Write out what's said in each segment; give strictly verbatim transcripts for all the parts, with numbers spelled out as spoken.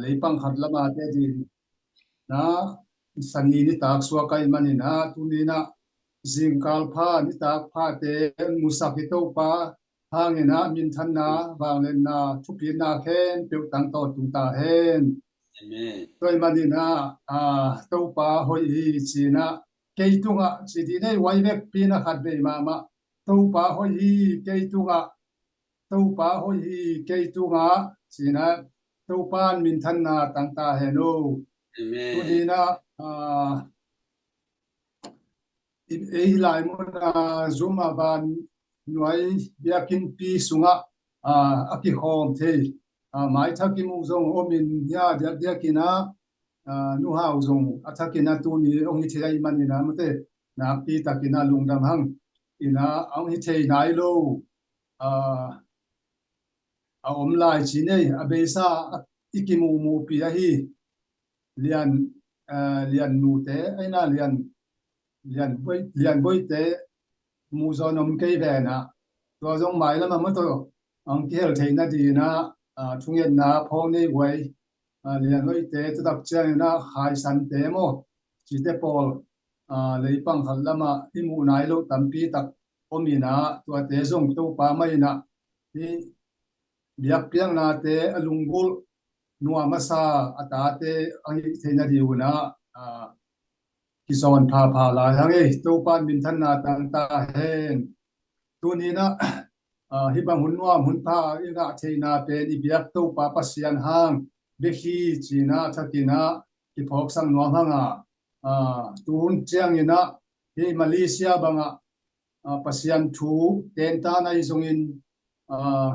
leipang khat lama te ding na sani nitak suak ahih manin ah, tuni-in ah zingkal pha nitak phate musak hi Topa hangin ah minthanna, vangliatna, thupitna khempeuh tang tawh tung ta hen. Amen. Tua ahih manin ah, ah, Topa hoih hi ci-in ah kei tungah ci dih nei, huai vekpi-in ah khat vei mahmah Topa hoih hi kei tungah, Topa hoih hi kei tungah ci-in ah Topa in minthanna tang ta hen aw. Amen. Tuni-in ah, ah, ei lai mun ah Zoom ah vannuai biakinnpi sungah, ah, a kikhawm thei, ah, maitha kimu zong om in, hia diakdiakin ah, ah, Nu Hau zong a thakin ah tuni hong hi thei ahih manin ah, mate, nakpi takin ah lungdam hang. In ah hong hi thei nai lo, ah, a om lai ci nei, a beisa i kimuhmuhpi ahi Lian, eh, Lian nute, ei na Lian, Lian Boi, Lian Boite muh zaw in om kei ven ah, tua zong mailam ah mah tawh hong kihel theihna dingin ah, ah, thungetna phawk nei huai, ah, Lian Boite, tua tak ciangin ah Khai Sante maw, cite pawl, ah, leipang khat lamah i muh nai loh tampi tak om in ah, tuate zong Topa mah in ah hih biakpiaknate a lunggulh nuam a sa a tate a hih theihna ding un ah, ah, kizawn phapha lai hang ei. Topa in minthanna tang ta hen. Tuni-in ah, ah, hih bang hun nuam hun pha i ngah theihna pen i biak Topa Pasian hang bek hi ci-in ah thakin ah kiphawksak nuam hang a, ah, tu hun ciangin ah hih Malaysia bangah, ah, Pasian thu tentan ahi zongin, ah,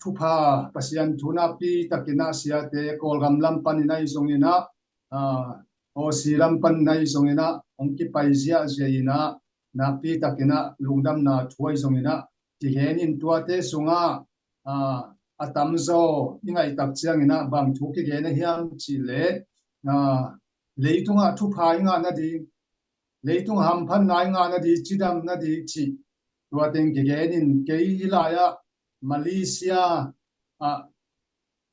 thupha, Pasian thu nakpi takin ah siate Kawlgam lam panin ahi zongin ah, ah, Aussie lam panin ahi zongin ah hong kipai ziahziah in ah, nakpi takin ah lungdamna thu ahi zongin ah kigen in. Tuate sungah, ah, a tamzaw i ngaih tak ciangin ah bang thu kigen a hiam cih leh, ah, leitungah thupha i ngah nading, leitung hamphatna i ngah nading, cidam nading cih tua teng kigen in. Kei hih lai-ah Malaysia ah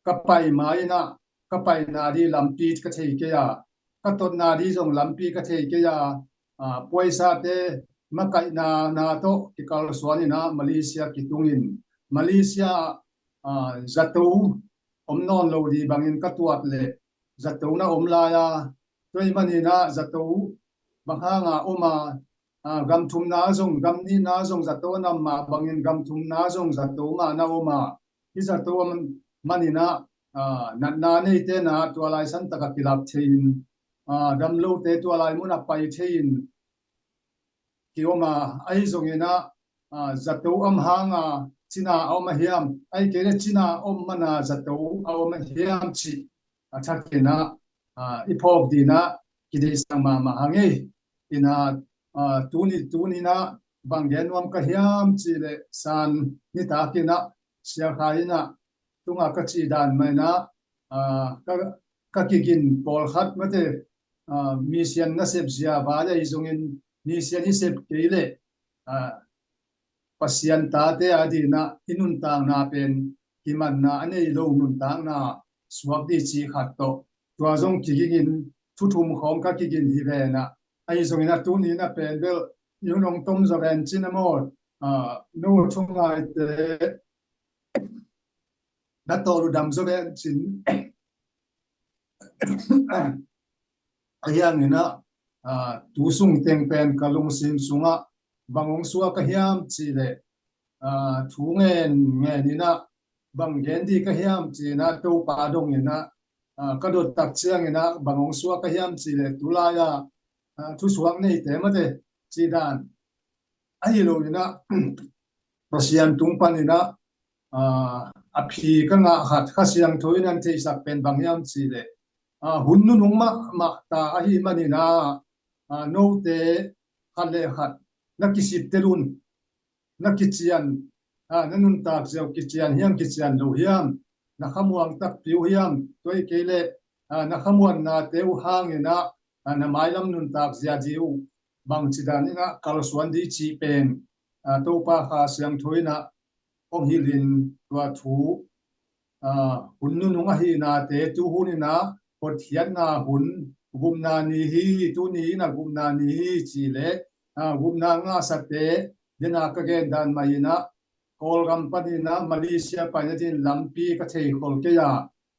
ka pai ma-in ah ka paina ding lampi ka thei kei a, ka totna ding zong lampi ka thei kei a, ah, puaisate makaihna na tawh kikalsuan in ah Malaysia kitung in, Malaysia ah, zato om nawn lo ding bangin ka tuat leh zato na om lai a, tua ahih manin ah zato bang hanga om a, ah, gam thumna zong, gam nihna zong zato a nam mah bangin gam thumna zong zato mah na om a, hih zato a man, manin ah, ah, natna neite na tua lai santak a kilak thei in, ah, damlote tua lai mun a pai thei in kiom a, ahi zongin ah, ah, zato om hanga cina a om a hiam, ahih kei leh cina om mana zato a om a hiam cih a thakin ah, ah, i phawk dingin ah kideihsak mahmah hang ei. In ah, ah, tuni, tuni-in ah bang gen nuam ka hiam cih leh, san nitakin ah Sia Khai in ah tunga ka cih dan mah in ah, ah, ka, ka kigin pawlkhat, mate, ah, misian nasep zia val ahi zongin misian i sep kei leh, ah, Pasian tate adingin ah i nuntakna pen kimanna a nei lo nuntakna suak ding cih khat tawh, tua zong kigingin thu thum khawng ka kigin hi ven ah, ahi zongin ah tuni-in ah pen bel i hun hong tom zaw ven cin a maw, ah, Nu Thungaite na tawh ludam zaw ven cin. Ahi hangin ah, ah, tu sung teng pen ka lungsim sungah bang hong suak ka hiam cih leh, ah, thu ngen ngen in ah bang gen ding ka hiam ci-in ah Topa dongin ah, ah, ka dot tak ciangin ah bang hong suak ka hiam cih leh, tu lai-ah, ah, thusuak neite, mate, cih dan ahi lo in ah, Pasian tung panin ah, ah, a phi ka ngah khat Kha Siangtho in an theihsak pen bang hiam cih leh, ah, hun nunung mahmah ta ahih manin ah, ah, note khat le khat na kisittel un, na kician, ah, na nuntak zia uh kician hiam, kician lo hiam, na khamuang takpi uh hiam, tua ahih kei leh, ah, na khamuannate uh hangin ah, ah, na mailam nuntak zia ding uh bangci danin ah kalsuan ding cih pen, ah, Topa Kha Siangtho in ah hong hilhin tua thu, ah, hun nunung ahihnate tu hun in ah hotkhiatna hun, gupna ni hi, tuni in ah gupna ni hi cih leh, ah, gupna ngahsate dena ka gen dan mah in ah Kawlgam panin ah Malaysia paina ding lampi ka thei khol kei a,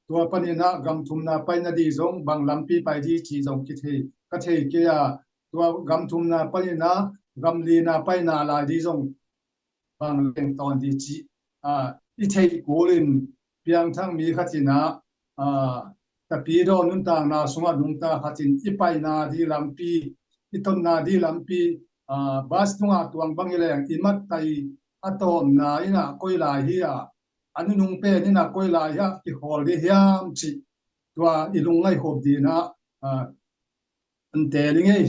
tua panin ah gam thumna paina ding zong bang lampi pai ding cih zong kithei, ka thei kei a, tua gam thumna panin ah gam lina paina lai ding zong bang leng tawn ding cih, ah, i theih kulin piangthak mi khat in ah, ah, Tapidaw nuntakna sungah nungta khat in i paina ding lampi, i tonna ding lampi, ah, bus tungah tuang bang hi leng i mattai a tawpna in ah koi lai hi a, a nunung pen in ah koi lai hi a kikhawl ding hiam cih tua i lungngaih khop ding in ah, ah, an teel ing ei.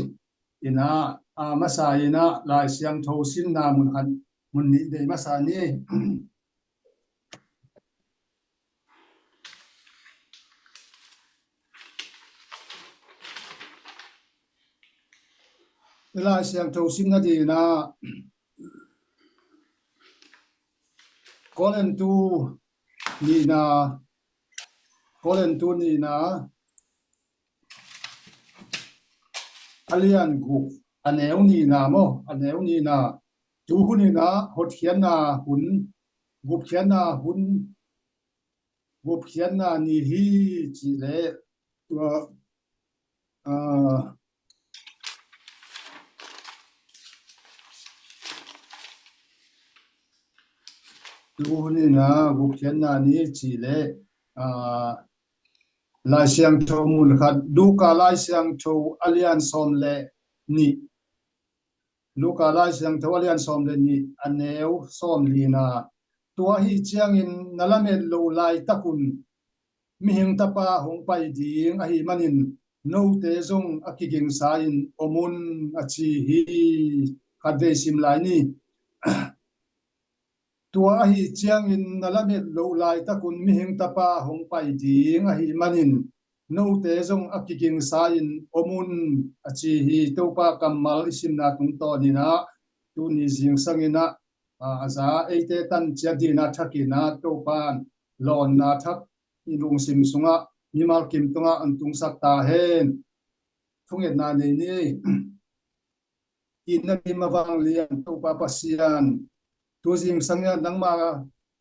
In ah, a masa in ah Lai Siangtho simna mun khat, mun nih deih masa ni. Lai Siangtho simna ding in ah Korintu nihna, Korintu nihna a lian guk, a neu nihna maw, a neu nihna. Tu hun in ah hotkhiatna hun, gupkhiatna hun, gupkhiatna ni hi cih leh, tua, ah, tu hun in ah gupkhiatna ni cih leh, ah, Lai Siangtho mun khat, Luka Lai Siangtho a lian sawm le nih, Luka Lai Siangtho a lian sawm le nih, a neu sawm lina. Tua ahi ciangin na lamet loh laitakun mihing tapa hong pai ding ahih manin note zong a kigingsa-in om un, a ci hi. Khatvei sim lai ni. Tua ahi ciangin na lamet loh laitakun mihing tapa hong pai ding ahih manin note zong a kigingsa-in om un, a ci hi. Topa kammal i simna tungtawn in ah tuni zingsang in ah, ah, a za eite tan ciat ding in ah thakin ah Topa lawnna thak i lungsim sungah mimal kim tungah an tungsak ta hen. Thungetna nei ni. Itna kim a vanglian Topa Pasian, tu zingsang in ah nangma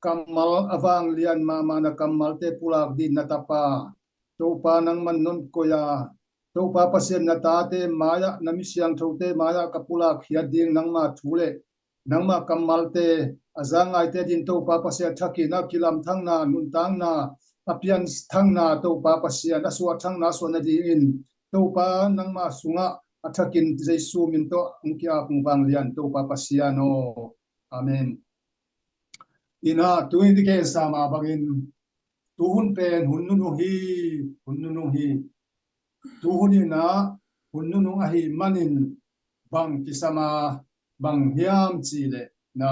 kammal a vanglian mahmah na kammalte pulak ding na tapa Topa nangman non koi a, Topa Pasian na tate mai-ah, na mi siangthote mai-ah ka pulak khiat ding nangma thu le nangma kammalte a za ngaite ding Topa Pasian thakin ah kilamthakna, nuntakna, a pianthakna Topa Pasian, a suahthakna suah nadingin Topa nangma sungah a thakin Jesu min tawh hong ki-ap hong vanglian Topa Pasian aw. Amen. In ah tu in i gensa mah bangin tu hun pen hun nunung hi, hun nunung hi. Tu hun in ah hun nunung ahih manin bang kisam a, bang hiam cih leh na,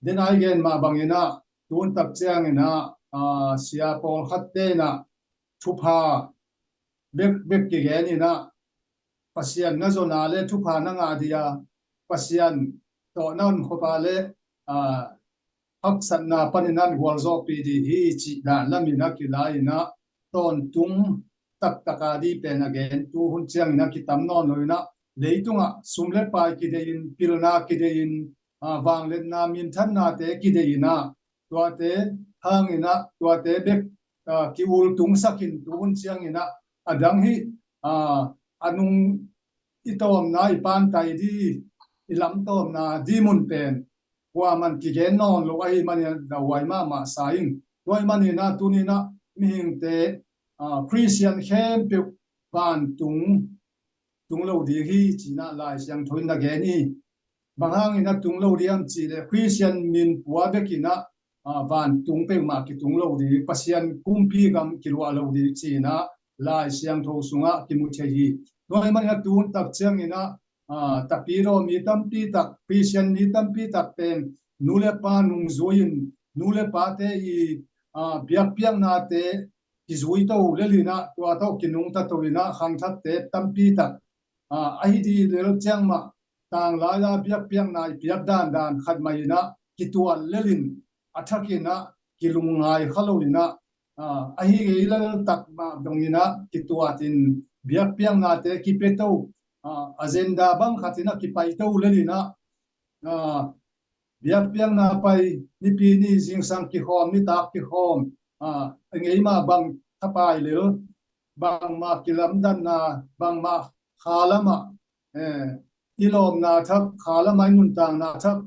den a i gen mah bangin ah tun tak ciangin ah, ah, sia pawlkhatte in ah thupha bekbek kigen in ah Pasian na zon a le thupha na ngah ding a, Pasian tawh na om khop a le, ah, haksatna panin ah gualzawhpih ding hi cih dan lamin ah kilai in ah tawntung taktak a ding pen a gen. Tu hun ciangin ah kitam nawn lo in ah leitungah sum le pai kideih in, pilna kideih in, ah, vangliatna, minthannate kideih in ah tuate hangin ah tuate bek, ah, ki-ultungsak in tu hun ciangin ah a dang hi, ah, a nung i tawmna, i pantai ding, i lamtawmna ding mun pen kuaman kigen nawn lo ahih manin ah huai mahmah sa ing. Tua ahih manin ah tuni in ah mihingte, ah, Khristian khempeuh vantung tung lo ding hi ci in ah Lai Siangtho in na gen hi. Bang hangin ah tung lo ding hiam cih leh Khristian min pua bek in ah, ah, vantung peuhmah kitung lo ding, Pasian kumpi gam kiluah lo ding ci in ah Lai Siangtho sungah kimu thei hi. Tua ahih manin ah tun tak ciangin ah, ah, Tapidaw mi tampi tak, Khristian mi tampi tak pen nu le pa nungzui in, nu le pate i, ah, biakpiaknate kizui to lel in ah tua tawh kinungta to in ah khangthakte tampi tak, ah, ahi ding lel ciang mah tanglai-a biakpiakna i piak dandan khat mah in ah kituat lel in a thakin ah kilungngai kha lo in ah, ah, ahi ngei lel tak mah dong in ah kituat in biakpiaknate kipia to, ah, agenda bang khat in ah kipai to lel in ah, ah, biakpiakna pai, nipi ni zingsang kikhawm, nitak kikhawm, ah, a ngei mah bang thapai lel, bangmah kilamdanna, bangmah khalam ah, eh, i lawmna thak, khalam ah i nuntakna thak,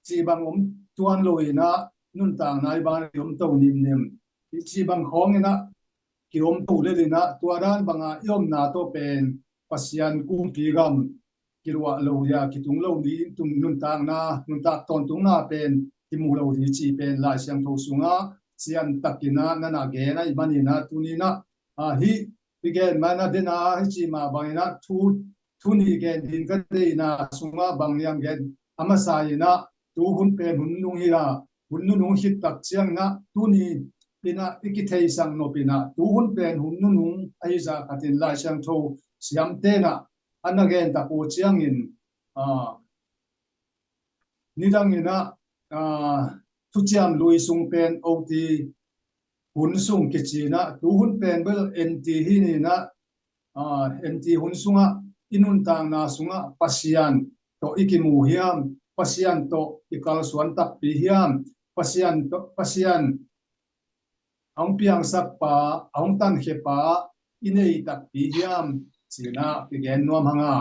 cih bang om tuan lo in ah, nuntakna i bang i om to nimnim. I cih bang khawng in ah, ki om to lel in ah, tua dan bang ah i omna tawh pen Pasian kumpi gam kiluah lo dia, kitung lo ding, tung nuntakna, nuntak tawntungna pen kimu lo ding cih pen Lai Siangtho sungah sian tak in ah na na gen ahih man in ah, tuni in ah, ah, hih i gen man a den a, hih cih mah bang in ah thu, thu nih gen ding ka deihna sungah bang hiam gen, a masa in ah tu hun pen hun nunung hi a, hun nunung khit tak ciang in ah tuni in ah i kitheisak nop in ah tu hun pen hun nunung ahi zah khat in Lai Siangtho siamte in ah a na gen tak uh ciangin, ah, nidang in ah, ah, thuciam lui sung pen O T hun sung kici in ah, tu hun pen bel N T hi ni in ah, ah, N T hun sungah i nuntakna sungah Pasian tawh i kimu hiam, Pasian tawh i kalsuan takpi hiam, Pasian tawh, Pasian a hong piangsak pa, a hong tankhia pa i nei takpi hiam, ci in ah kigen nuam hang a,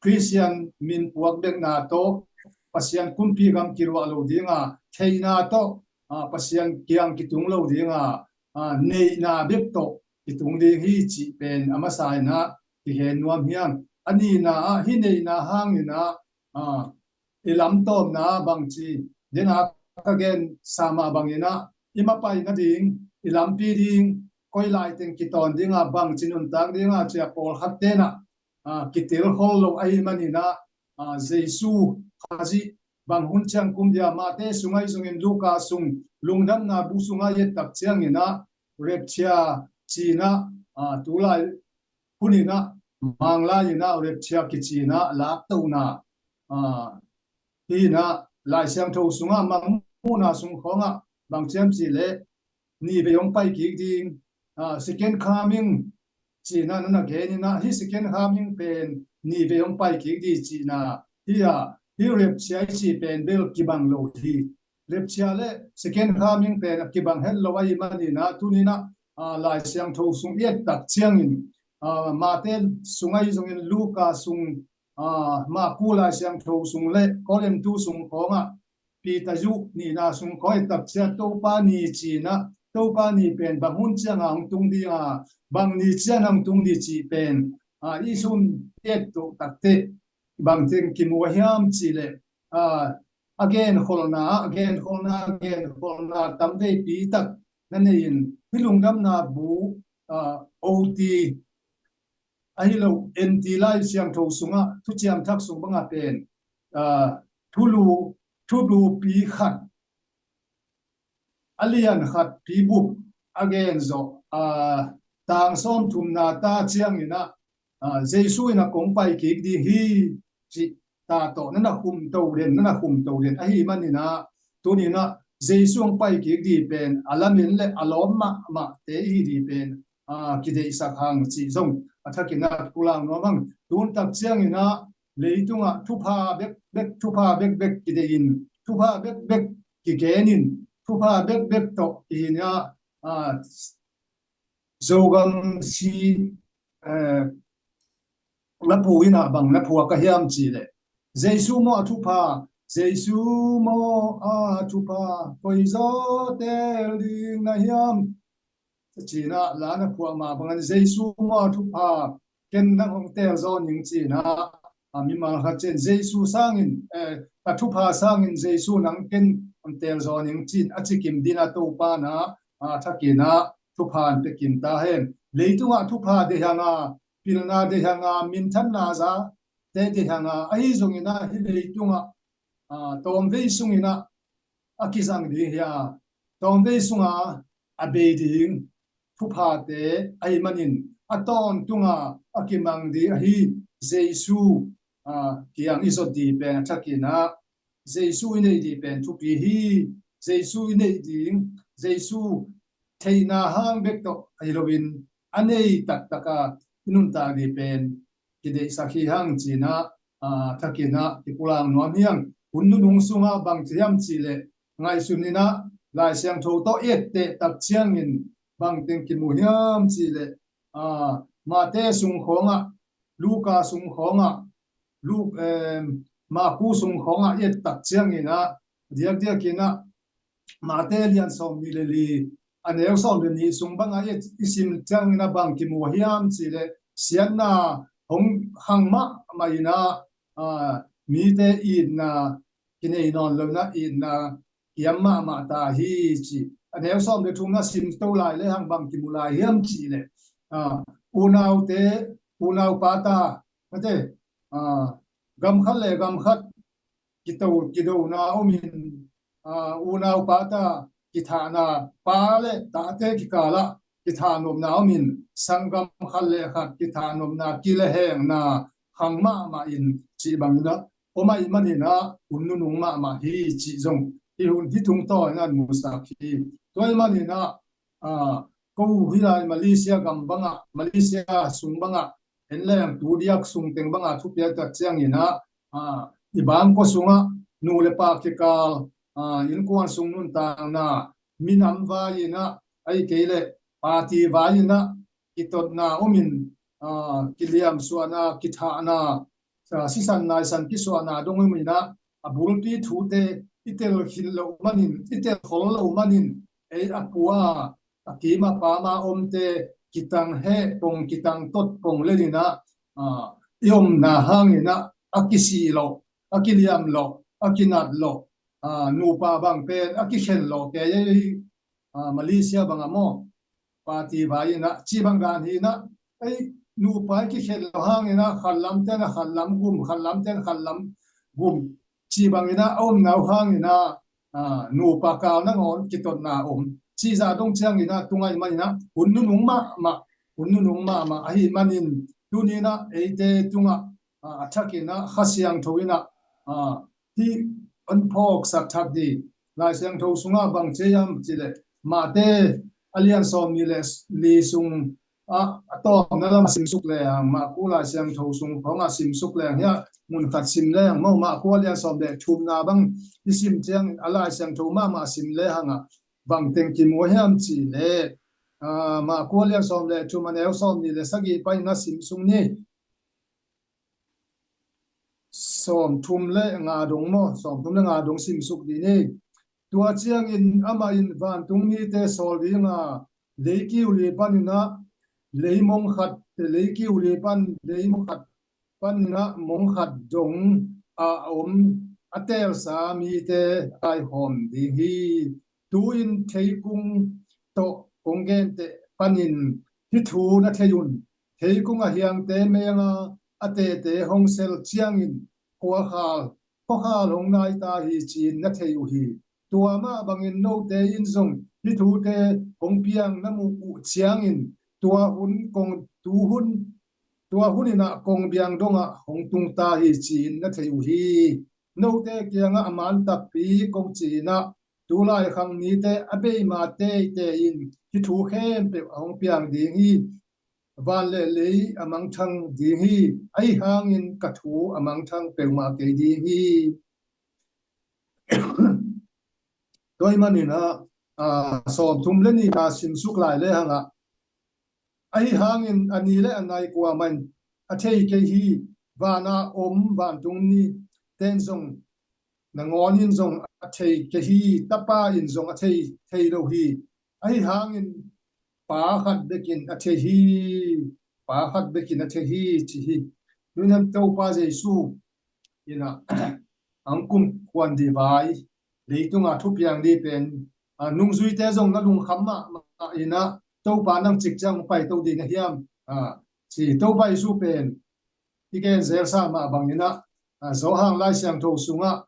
Khristian min puak bekna tawh Pasian kumpi gam kiluah lo ding a, theihna tawh, ah, Pasian kiang kitung lo ding a, ah, neihna bek tawh kitung ding hi cih pen a masa in ah kigen nuam hi hang. A nihna ah hih neihna hang in ah, ah, i lamtawmna bangci, den a ka gen sa mah bang in ah, i mapai nading, i lampi ding, koi lai teng kitawn ding a, bangci nuntak ding a, ci a pawlkhatte in ah, ah, kitel khol lo ahih man in ah, ah, Jesu Khazih bang hun ciang kum dia, Mate sung ahi zongin Luka sung, lungdamna bu sungah i et tak ciang in ah, rapture ci in ah, ah, tu lai hun in ah, Manglai in ah rapture kici in ah laktohna, ah, hi in ah, Lai Siangtho sungah Mangmuhna sung khawngah bang ci hiam cih leh, ni vei hong pai kik ding, ah, second coming ci in ah na na gen in ah, hih second coming pen ni vei hong pai kik ding cihna hi a, hih rapture i cih pen bel kibang lo hi. Rapture le second coming pen a kibang het lo ahih man in ah, tuni in ah, ah, Lai Siangtho sung i et tak ciangin, ah, Mate sung ahi zongin Luka sung, ah, Marku Lai Siangtho sung le Korintu sung khawngah, Peter zuh nihna sung khawng i et tak ciang Topa ni ci in ah, Topa ni pen bang hun ciang a hong tung ding a, bang ni ciang a hong tung ding cih pen, ah, i sum i et to tak teh bang teng kimu a hiam cih leh, ah, a genkholhna, a genkholhna, a genkholhna tam veipi tak na nei in, hih lungdamna bu, ah, O T ahi lo, N T Lai Siangtho sungah, thuciam thak sung bang a pen, ah, thulu, thulupi khat, a lian khat pi bup a gen zawh, ah, tang sawmthumna ta ciang in ah, ah, Jesu in ah kong pai kik ding hi cih ta tawh na na khum to den, na na khum to den ahih man in ah, tuni in ah Jesu hong pai kik ding pen a lamen le a lawm mahmahte i hi ding pen, ah, kideihsak hang cih zong a thak in ah pulak nuam hang. Tun tak ciang in ah leitungah thupha bekbek, thupha bekbek kideih in, thupha bekbek kigen in, thupha bekbek tawh i hi in ah, ah, Zogam si, eh, na phu in ah bang na phuak ka hiam cih leh, Jesu maw a thupha, Jesu maw a thupha, koi zaw teel ding na hiam, ci in ah la na phuak mah bangin, Jesu maw a thupha, ken nang hong teel zaw ning ci in ah, a mimal khat cin Jesu sangin, eh, a thupha sangin Jesu nang ken hong teel zaw ning ci in a ci kim ding a, Topa in ah, a thak in ah thupha hong pia kim ta hen. Leitungah thupha deih hang a, pilna deih hang a, minthanna za te deih hang a, ahi zongin ah hih leitungah, ah, tawmvei sungin ah a kizang ding hi a, tawmvei sungah a bei ding thuphate ahih manin a tawntunga a kimang ding ahi Jesu, ah, kiang i zot ding pen a thak in ah, Jesu i neih ding pen thupi hi. Jesu i neih ding, Jesu theihna hang bek tawh ahi loin a nei taktaka i nuntak dih pen kideihsak hi hang cinah, aa, thakinah kipulak nuam hiang. Hun nunung sungah bang ci hiam cihleh ngaihsun inah Lai Siangtho tawh etteh tak ciangin bang teng kimu hiam cihleh, aa, Mate sung khawngah, Luka sung khawngah, Luk, em, Maku sung khawngah i et tak cianginah diakdiakinah Mate lian sawm nih le li a neu sawm le nih sung bangah i et, i sim cianginah bang kimu hiam cihleh siatna hong khang mahmah inah, aa, mite itna kinei nawn lo inah itna kiam mahmah ta hi ci. A neu sawm le thumna sim to lai le hang bang kimu lai hiam cihleh, aa, unaute, unaupa ta, mate, aa, gam khat le gam khat kito, kidona omin, aa, unaupa ta kithahna, pa le tate kikalah kithahnopna omin, sanggam khat le khat kithahnopna, kilehengna khang mahmah in cih banginah om ahih maninah hun nunung mahmah hi cih zong hih hun, hih tungtawn inah musak hi. Tua ahih maninah, aa, ko hih lai Malaysia gam bangah, Malaysia sung bangah, en leng tu diak sung teng bangah thupiak tak cianginah, aa, i bangkua sungah nu le pa kikal, aa, innkuan sung nuntakna, minam vai inah, ahih kei leh party vai inah kitotna omin, aa, kiliamsuahna, kithahna, aa, sisan naisan kisuahna dong ominah a bulpi thute i tel khit loh manin, i tel khol loh manin, ei a kua, a kim a pam a omte kitang heh pong, kitang tot pong leninah, aa, i omna hanginah a kisih loh, a kiliam loh, a kinat loh, aa, nupa bang pen a kikhen loh kei ei, aa, Malaysia bangah maw, party vai inah cih bang dan hi inah, ei, nupa i kikhen loh hanginah khatlamten a khatlam gum, khatlamten khatlam gum cih banginah a omna uh hanginah, aa, nupa kal nangawn kitotna om. Cih zah dong cianginah tungaih maninah hun nunung mahmah, hun nunung mahmah ahih manin tuninah eite tungah, aa, a thakinah Kha Siangtho inah, aa, hih hong phawksak thak dih. Lai Siangtho sungah bang ci hiam cihleh Mate a lian sawm nih le li sung a, a tawpna lam simsuk leng, Maku Lai Siangtho sung khawngah simsuk leng hiah, mun khat sim leng maw, Maku a lian sawm le thumna bang i sim ciang a Lai Siangtho mahmah sim lehangah bang teng kimu hiam cihleh, aa, Maku a lian sawm le thum a neu sawm nih le sagih paninah simsuk ni. Sawm thum le nga dong maw, sawm thum le nga dong simsuk dih ni. Tua ciangin amah in vantung mite sawl dinga, leikiu li paninah leimong khat, leikiu li pan leimong khat paninah mong khat dong a om a teelsa mite a kaihawm ding hi. Tu-in theikung tawh kong genteh panin hih thu na thei un. Theikung a hiangte menga a tete hong sel ciangin khuakhal, khuakhal hong nai ta hi ci-in na thei uh hi. Tua mah bangin note in zong hih thute hong piang na muh uh ciangin tua hun kong, tu hun, tua hun inah kong biang dongah hong tung ta hi ci-in na thei uh hi. Note kiangah a man takpi kong ci-inah tulai khang mite a beima teitei in hih thu khempeuh a hong piang ding hi. Van le lei a mangthang ding hi. Ahi hangin ka thu a mangthang peuhmah kei ding hi. Tua ahih maninah, aa, sawm thum le nihna simsuk lai lehangah, ahi hangin a ni le a nai kuamah in a thei kei hi. Vana om vantung niten zong, nangawn in zong a thei kei hi. Tapa in zong a thei, thei lo hi. Ahi hangin Pa khat bekin a thei hi. Pa khat bekin a thei hi ci hi. Tuinah Topa Jesu inah a hong kumkhuan dih vai, leitunga thupiang dih pen, aa, nungzuite zong na lungkham mahmah inah Topa nang cik ciang hong paito dih na hiam, aa, ci Topa Jesu pen i gen zelsa mah banginah, aa, Johan Lai Siangtho sungah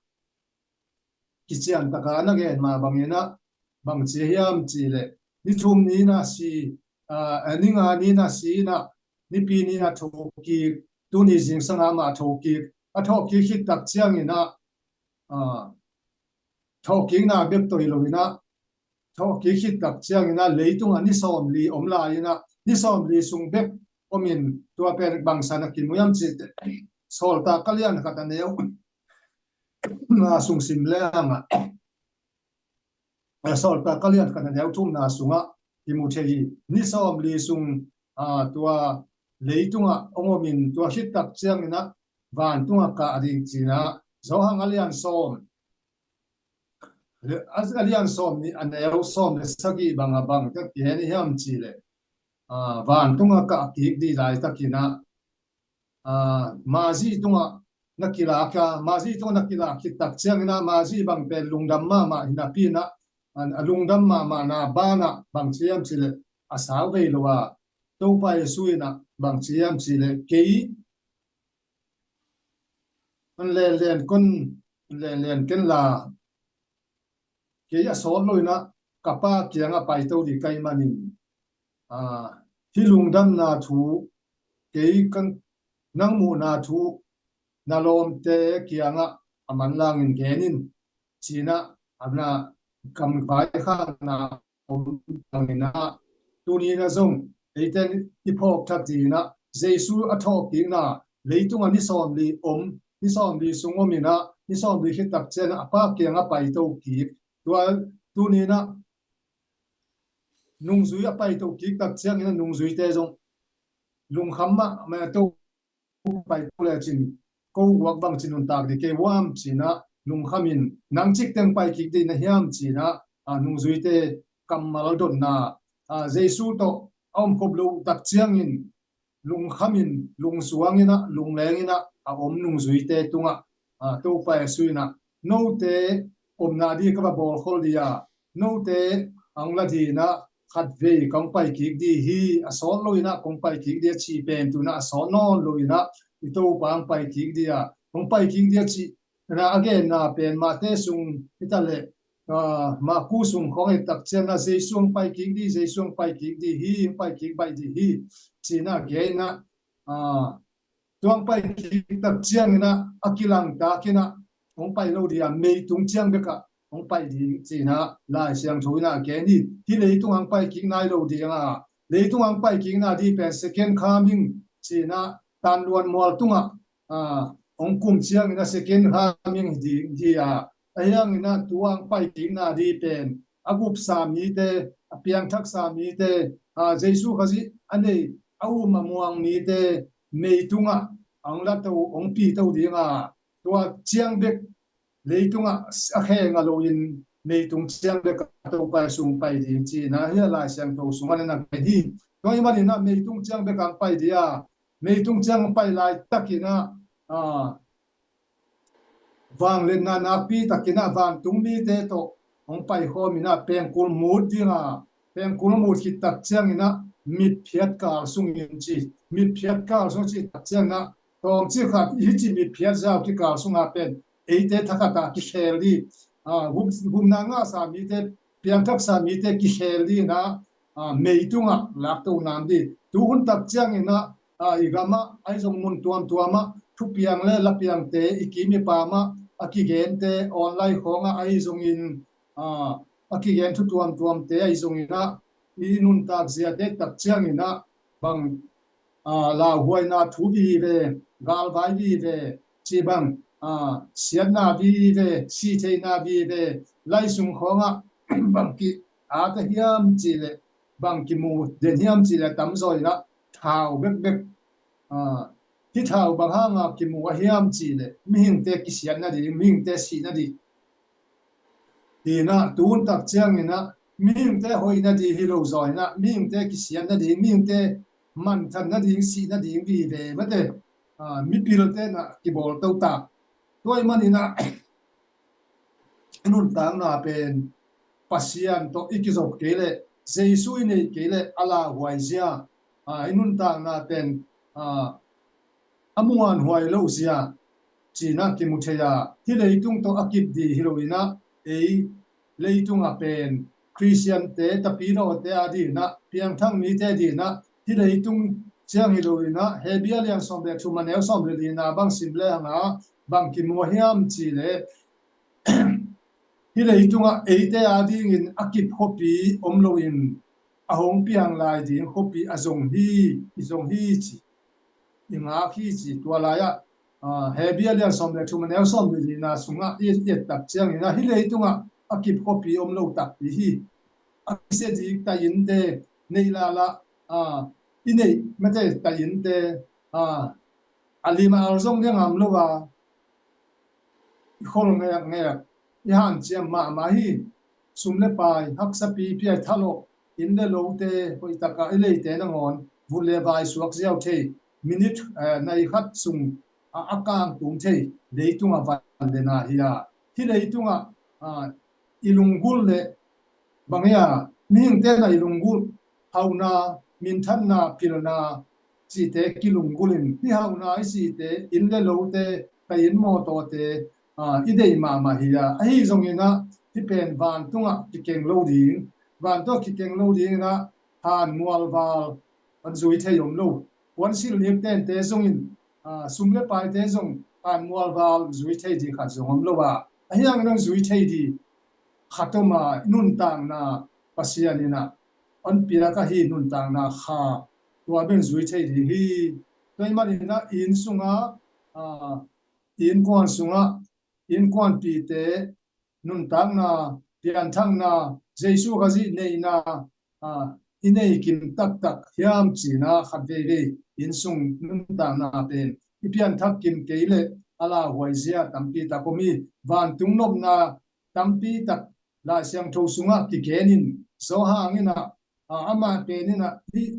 kician taka na gen mah banginah bang ci hiam cihleh, ni thum ni inah si, aa, ni nga ni inah si inah, nipi ni inah thokik, tuni zingsanga mah thokik. A thokik khit tak cianginah, aa, thokikna bek tawh hi loinah thawhkik khit tak ciangin ah leitungah ni sawmli om lai-in ah ni sawmli sung bek omin tua pen bangsan a kimu hiam cih teh Sawltak a lian khat a neu na sung sim leng ah Sawltak a lian khat a neu thumna sungah kimu thei hi. Ni sawmli sung ah tua leitungah hong omin tua khit tak ciangin ah vantungah kah ding ci-in ah Johan a lian sawm a lian sawm nih a neu sawm le sagih bang a bang ka gen hiam cih leh ah vantungah kah kik ding laitakin ah ah, Mary tungah na kilak a, Mary tungah na kilak khit tak ciangin ah Mary bang pen lungdam mahmah hi napi-in ah, a lungdam mahmahna banah bang ci hiam cih leh a sau vei lo a, Topa Jesuh in ah bang ci hiam cih leh kei hong lenlen kon, hong lenlen ken la, kei a sawt loin ah ka Pa kiangah paito ding ka hih manin ah hih lungdamna thu kei ka, nang muhna thu na lawmte kiangah a manlangin gen in ci-in ah a na kam vaikhakna om bangin ah tuni-in ah zong eite i phawk thak dingin ah Jesuh a thawhkikna leitungah ni sawmli om, ni sawmli sung omin ah ni sawmli khit tak ciangin ah a Pa kiangah paito kik. Tua tuni-in ah nungzui a paito kik tak ciangin ah nungzuite zong lungkham mahmah, to paito lecin ko guak bangci nuntak ding kei uh hiam ci-in ah lungkhamin nang cikteng pai kik ding na hiam ci-in ah ah nungzuite kammal dotna ah Jesuh tawh a omkhop loh tak ciangin lungkhamin, lungsuangin ah, lunglengin ah a om nungzuite tungah ah Topa Jesuh in ah note omna ding ka va bawlkhol ding a, note hong la dingin ah khatvei kong pai kik ding hi, a sawt loin ah kong pai kik ding a cih pen tu-in ah a sawt nawn loin ah i Topa hong pai kik ding a, hong pai kik ding a cih na a genna pen Mate sung hi ta leh ah Marku sung khawng et tak ciangin ah Jesuh hong pai kik ding, Jesuh hong pai kik ding hi, hong pai kik baih ding hi ci-in ah gen in ah ah tua hong pai kik tak ciangin ah a kilangtakin ah hong pai lo ding a, meitung ciang bekah hong pai ding ci-in ah Lai Siangtho in ah gen hi. Hih leitung hong pai kik nai lo ding a, leitung hong pai kikna ding pen second coming ci-in ah tanluan mual tungah ah hong kum ciangin ah second coming ding hi a, ahi hangin ah tua hong pai kikna ding pen a gupsa mite, a piangthaksa mite ah Jesuh Khazih a nei a um a muang mite meitungah hong lato, hong pito ding a, tua ciang bek leitungah a khe ngah loin meitung ciang bek a Topa sung pai ding ci-in ah hih Lai Siangtho sungah na gen hi. Tua hih manin ah meitung ciang bek hong pai ding a, meitung ciang hong pai laitakin ah ah vangliatna nakpi takin ah vantung mite tawh hong paikhawmin ah pengkul mut ding a, pengkul mut khit tak ciangin ah mitphiat kal sungin ci, mitphiat kal sung cih tak ciangin ah tawmcik khat hih ci mitphiat zau kikal sungah pen eite thakhat ah kikhel ding ah, gupna ngahsa mite, piangthaksa mite kikhel dingin ah ah meitungah lakto nam ding. Tu hun tak ciangin ah ah i gamah ahi zong mun tuamtuamah thupiang le lapiangte i kim i pamah a kigente online khawngah ahi zongin ah a kigen thu tuamtuamte ahi zongin ah i nuntak ziate tak ciangin ah bang ah lauhuaina thu vive, galvai vive, cih bang ah siatna vive, sihtheihna vive, lai sung khawngah bang ki-at a hiam cih leh bang kimu den hiam cih leh tamzaw in ah thau bekbek ah hih thau bang hanga kimu a hiam cih leh mihingte kisiat nading, mihingte sih nading. Hi in ah tu hun tak ciangin ah mihingte hoih nading hi lo zaw in ah mihingte kisiat nading, mihingte manthan nading, sih nading vive mate ah mipilte in ah kibawl to ta. Tua ahih manin ah i nuntakna pen Pasian tawh i kizop kei leh, Jesuh i neih kei leh a lauhuai zia ah i nuntakna pen ah a muanhuai lo zia ci-in ah kimu thei a, hih leitung tawh a kip ding hi loin ah ei leitungah pen Khristiante, tapidawte a dingin ah, piangthak mite dingin ah hih leitung ciang hi loin ah Hebru a lian sawm le thum a neu sawm le lina bang sim lehang ah bang kimu a hiam cih leh Hih leitungah eite adingin a kip khuapi om loin a hong piang lai ding khuapi a zong hi, i zong hi ci, i ngak hi ci. Tua lai-ah, aa, Hebru a lian sawm le thum a neu sawm le lina sungah i et, i et tak ciangin ah hih leitungah a kip khuapi om lo takpi hi. A kisia dik tainte, neih lala, aa, i neih mate tainte, aa, a lim a al zong ding a ngam lo a, i khol ngekngek, i hanciam mahmah hi. Sum le pai, haksa pipi a i thalawh, inn le lote, hoih taka i leite nangawn vut le vai suak ziau thei, minute, eh, nai khat sung a, a kangtum thei leitungah van le na hi a, hih leitungah, ah, i lunggulh le bang hi a, mihingte na i lunggulh, hauhna, minthanna, pilna cihte kilunggulhin, hih hauhna i cihte, inn le lote, ka inn mawtawte, aa, i deih mahmah hi a, ahi zongin ah hih pen vantungah kikeng lo ding, vantungah kikeng lo dingin ah han mualval an zui thei om lo. Puansilh nik tente zongin, aa, sum le paite zong han mualval zui thei ding khat zong om lo a, ahi hangin an zui thei ding khat om a, nuntakna Pasian in ah hong piak ahi nuntakna kha, tua bek zui thei ding hi. Tua ahih manin ah inn sungah, aa, innkuan sungah, innkuanpihte nuntakna, pianthakna, Jesu Khazih neihna, aa, i nei kim taktak hiam ci-in ah khat veivei inn sung nuntakna pen i pianthak kim kei leh a lauhuai zia tampi tak om hi. Vantung nopna tampi tak Lai Siangtho sungah kigenin, Johan in ah, aa, amah pen in ah hih,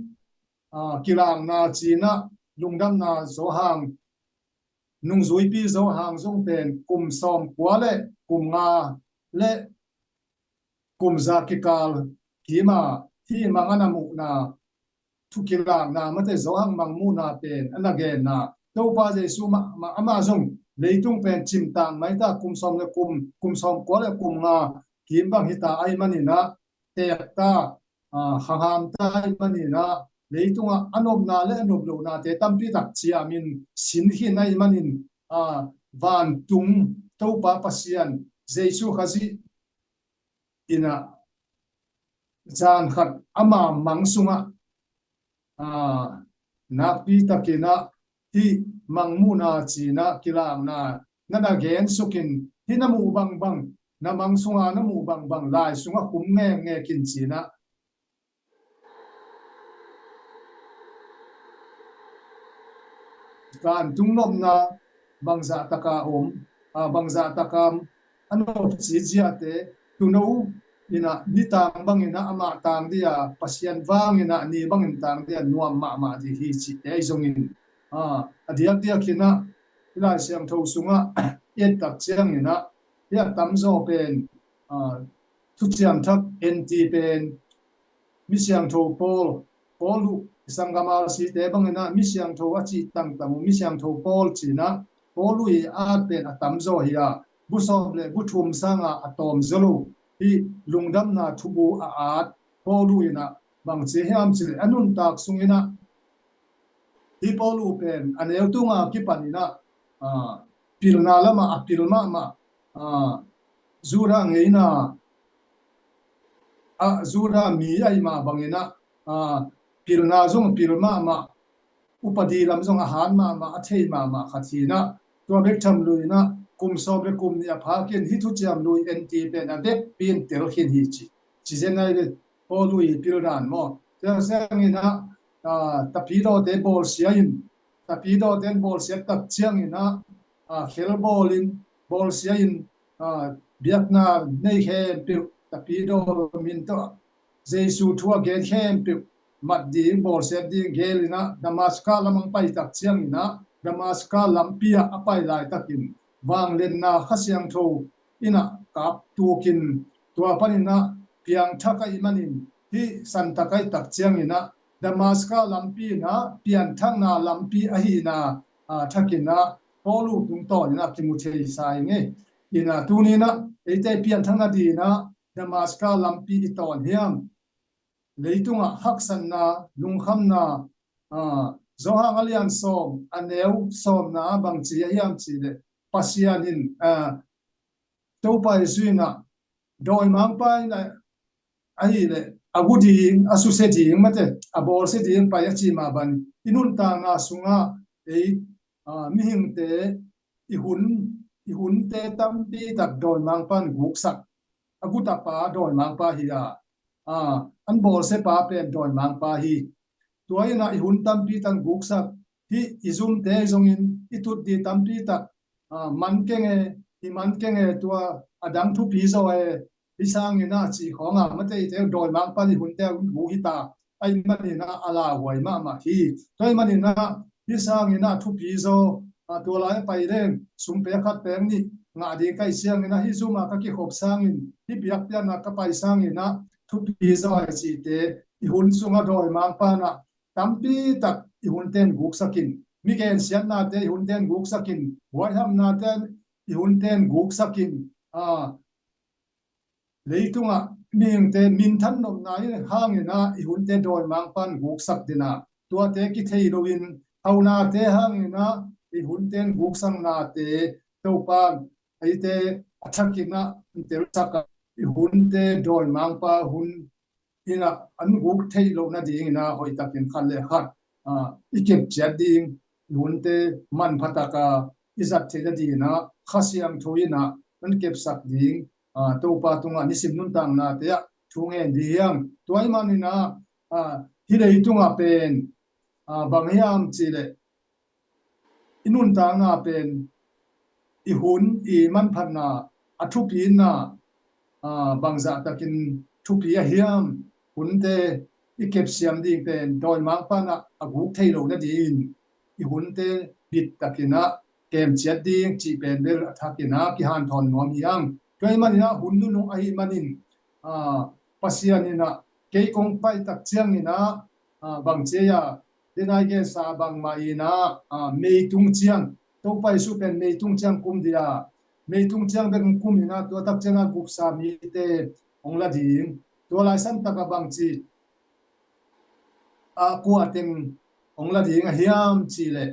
aa, kilakna ci-in ah lungdamna Johan, nungzuipi Johan zong pen kum sawmkua le kum nga le kum za kikal kim a hih mang a na muhna, thu kilakna mate Johan mangmuhna pen a na genna, Topa Jesu mah, mah, amah zong leitung pen cimtak mai ta, kum sawm le kum, kum sawmkua le kum nga kim bang hi ta ahih manin ah, teek ta, aa, hangham ta ahih manin ah, leitungah a nopna le a nop lohnate tampi tak ciamin sin khin ahih manin, aa, vantung Topa Pasian Jesu Khazih in ah zan khat ama mang sungah, aa, nakpi takin ah hih mangmuhna ci-in ah kilakna na na gensukin, hih na muh bangbang, na mang sunga na muh bangbang lai sungah khum ngekngek in ci-in ah vantung nopna bangzah taka om, aa, bangzah taka a nop cih ziate, tuuno in ah ni tang bangin ah amah tang ding a, Pasian vangin ah ni bangin tang ding a nuam mahmah ding hi cihte ahi zongin, aa, a diakdiakin ah hih Lai Siangtho sungah i et tak ciangin ah hih a tamzaw pen, aa, Thuciam Thak en ti pen, Misiangtho Paul, Paul uh, i sanggam R C te bangin ah Misiangtho a cih tangtang uh, Misiangtho Paul ci-in ah Paul uh i at pen a tamzaw hi a, bu sawm le bu thum sanga a tawm zaw lo hih lungdamna thubu a at Paul uh in ah bang ci hiam cih leh a nuntak sungin ah hih Paul uh pen a neu tunga kipanin ah, aa, pilna lamah a pil mahmah, aa, Judah ngeina, aa, Judah mi ahih mah bangin ah, aa, pilna zong a pil mahmah, upadi lam zong a han mahmah, a thei mahmah khat hi-in ah, tua bek tham loin ah kum sawm le kum nih a phakin hih Thuciam Lui en ti pen a vekpi in tel khin hi ci, ci zen ahi ve. Paul uh i pildan maw. Tua ciangin ah, aa, tapidawte bawlsia in, tapidawte in bawlsia tak ciangin ah, aa, khel bawlin, bawlsia in, aa, biakna nei khempeuh, tapidaw min tawh Jesu thu a gen khempeuh mat ding, bawlsiat ding gelin ah Damaska lamah pai tak ciangin ah, Damaska lampi ah a pai laitakin vangliatna Kha Siangtho in ah kap tukin, tua panin ah piangthak ahih manin hih santak ahih tak ciangin ah Damaska lampi in ah pianthakna lampi ahihna, aa, thakin ah Paul uh tungtawnin ah kimu thei sa ing ei. In ah tuni-in ah eite pianthakna dingin ah Damaska lampi i tawn hiam? Leitungah haksatna, lungkhamna, aa, Johan a lian sawm, a neu sawmna ah bang ci a hiam cih leh, Pasian in, aa, Topa Jesu in ah dawimangpa in a, ahih leh a gu ding, a susia ding, mate, a bawlsia ding pai a cih mah bang i nuntakna sungah ei, aa, mihingte i hun, i hunte tampi tak dawimangpa in guksak. A gu tapa dawimangpa hi a, aa, an bawlsiapa pen dawimangpa hi. Tua in a i hun tampi tak guksak. Hih i zumte zongin i tut ding tampi tak, aa, man keng e, i man keng e, tua a dang thupi zaw e, hih sangin a cih khawng a, mate, eite dawimangpa in i hunte a guk hi ta. Ahih manin a lauhuai mahmah hi. Tua ahih manin a hih sangin a thupi zaw, aa, tua lai a pai leng sum pek khat pek nih ngah ding ka hih ciangin a, hih zum a ka kikhop sangin, hih biakpiakna ka pai sangin a thupi zaw a cihte, i hun sungah dawimangpa in a tampi tak i hunte in guksak in, mi gensiatnate i hunte in guksak in, huaihamnate i hunte in guksak in, aa, leitungah mihingte minthan nopna hangin a i hunte dawimangpa in guksak ding a, tuate kithei loin haunate hangin a i hunte in guksaknate Topa in eite a thakin a telsak a, i hunte dawimangpa hun in a an guk theih loh nadingin a hoihtakin khat le khat, aa, i kep ciat ding, i hunte manpha tak a i zat theih nadingin a Kha Siangtho in a an kepsak ding, aa, Topa tungah nisim nuntaknate ah thu ngen ding hi hang. Tua ahih manin a, aa, hih leitungah pen, aa, bang hiam cih leh i nuntakna pen, i hun, i manphatna, a thupina, aa, bangzah takin thupi a hiam, hunte i kepsiam ding pen dawimangpa in a guk thei loh nadingin i hunte bit takin a kemciat ding cih pen bel a thakin a kihanthawn nuam hi hang. Tua ahih manin a hun nunung ahih manin, aa, Pasian in a kei kong pai tak ciangin a, aa, bang ci a, denai gensa bangmah in a, aa, meitung ciang, Topa Jesu pen meitung ciang kum ding a, meitung ciang bek kum in a, tua tak ciang a gupsa mite hong la ding. Tua lai san tak a bang ci a, kua teng hong la ding a hiam cih leh,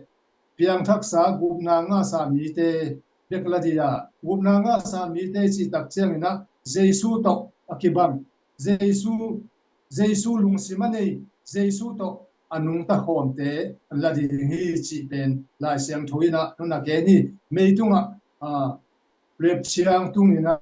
piangthaksa gupna ngahsa mite bek la ding a, gupna ngahsa mite cih tak ciangin a Jesu tawh a kibang, Jesu, Jesu lungsim a nei, Jesu tawh a nungta khawmte la ding hi cih pen Lai Siangtho in a nung a gen hi. Meitungah, aa, rapture tung in a,